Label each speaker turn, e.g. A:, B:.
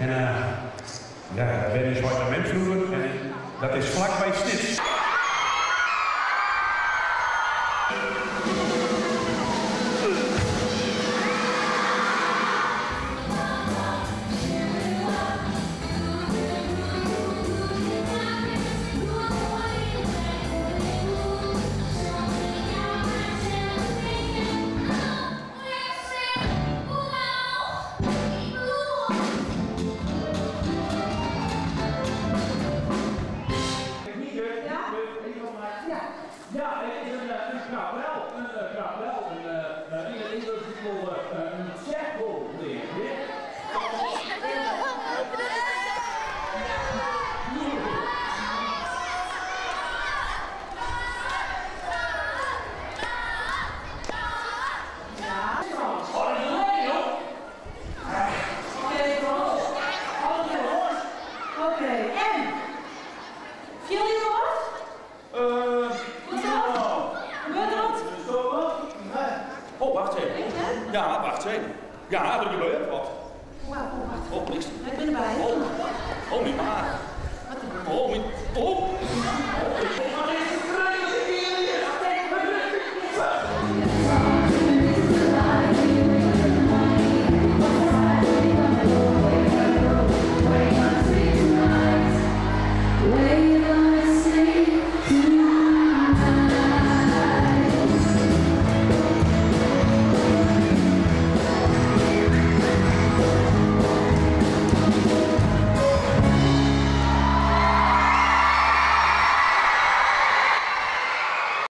A: En ja, dat wennen ús heit en mem froeger en dat is flakby Snits.
B: Ja, it is in kapel, in kapel, in yn it Ingelsk ek wol in chapel neamd.
C: Oké, Frans. Oké. Oké, en? Fiel je wat? Goed zo? Gebeurt er wat?
B: Oh, wacht even. Ja, wacht even. Ja, er gebeurt wat.
C: Oh, wacht.
B: Oh, niks.
C: Ik ben erbij.
B: Oh, oh, mijn maag.
C: Wat er
B: Oh, mijn... Oh!